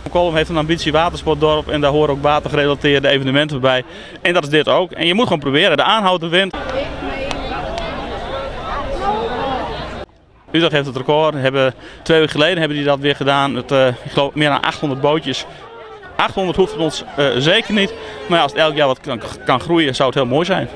Kollum heeft een ambitie watersportdorp en daar horen ook watergerelateerde evenementen bij. En dat is dit ook. En je moet gewoon proberen. De aanhouder wint. Utrecht heeft het record. 2 weken geleden hebben die dat weer gedaan. Ik geloof meer dan 800 bootjes. 800 hoeft het ons zeker niet. Maar als het elk jaar wat kan groeien, zou het heel mooi zijn.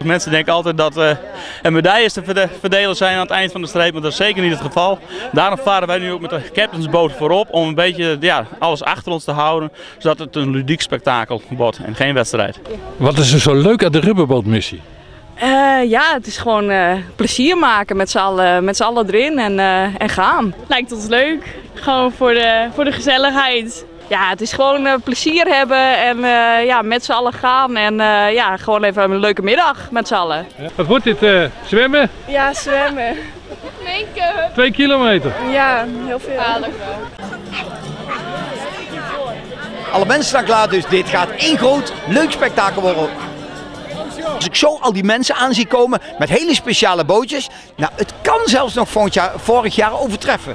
Mensen denken altijd dat er medailles te verdelen zijn aan het eind van de streep, maar dat is zeker niet het geval. Daarom varen wij nu ook met de captainsboot voorop om een beetje, alles achter ons te houden, zodat het een ludiek spektakel wordt en geen wedstrijd. Wat is er zo leuk aan de rubberbootmissie? Het is gewoon plezier maken met z'n allen erin en gaan. Lijkt ons leuk, gewoon voor de gezelligheid. Ja, het is gewoon plezier hebben en met z'n allen gaan en gewoon even een leuke middag met z'n allen. Ja. Wat wordt dit, zwemmen? Ja, zwemmen. 2 kilometer? Ja, heel veel. Aardig wel. Alle mensen staan klaar, dus dit gaat één groot leuk spektakel worden. Als ik zo al die mensen aan zie komen met hele speciale bootjes, het kan zelfs nog vorig jaar overtreffen.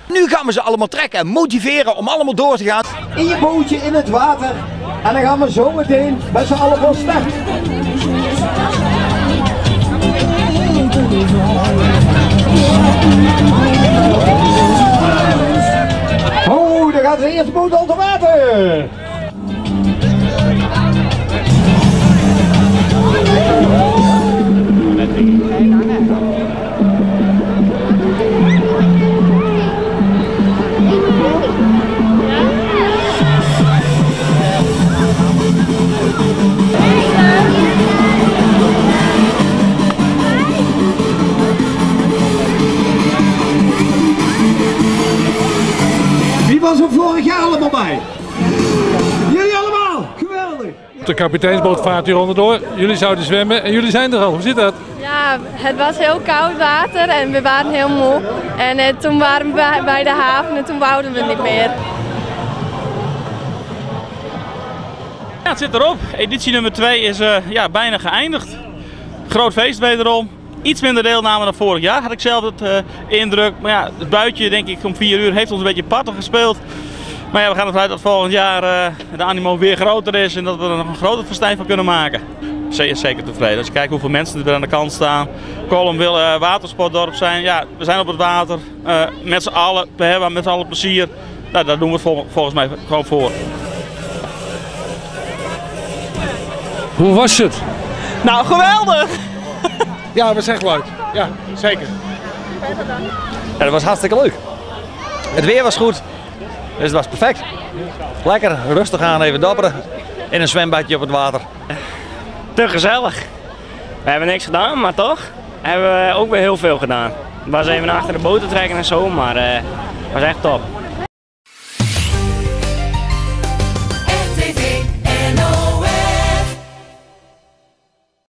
Nu gaan we ze allemaal trekken en motiveren om allemaal door te gaan. In je bootje, in het water. En dan gaan we zo meteen met z'n allen van start. Oh, daar gaat de eerste boot al te water. Wie was er vorig jaar allemaal bij? Jullie allemaal! Geweldig! De kapiteinsboot vaart hier onderdoor. Jullie zouden zwemmen en jullie zijn er al. Hoe zit dat? Ja, het was heel koud water en we waren heel moe. En toen waren we bij de haven en toen wouden we niet meer. Ja, het zit erop. Editie nummer 2 is bijna geëindigd. Groot feest wederom. Iets minder deelname dan vorig jaar, had ik zelf het indruk. Maar het buitje denk ik om 4 uur heeft ons een beetje parten gespeeld. Maar we gaan ervan uit dat volgend jaar de animo weer groter is en dat we er nog een groter festijn van kunnen maken. Zeer zeker tevreden. Als je kijkt hoeveel mensen er weer aan de kant staan. Kollum wil watersportdorp zijn. Ja, we zijn op het water. Met z'n allen. We hebben met z'n allen plezier. Daar doen we het volgens mij gewoon voor. Hoe was het? Geweldig! Ja, het was echt leuk. Ja, zeker. Ja, dat was hartstikke leuk. Het weer was goed, dus het was perfect. Lekker rustig aan, even dobberen in een zwembadje op het water. Te gezellig. We hebben niks gedaan, maar toch hebben we ook weer heel veel gedaan. Het was even achter de boot te trekken en zo, maar het was echt top.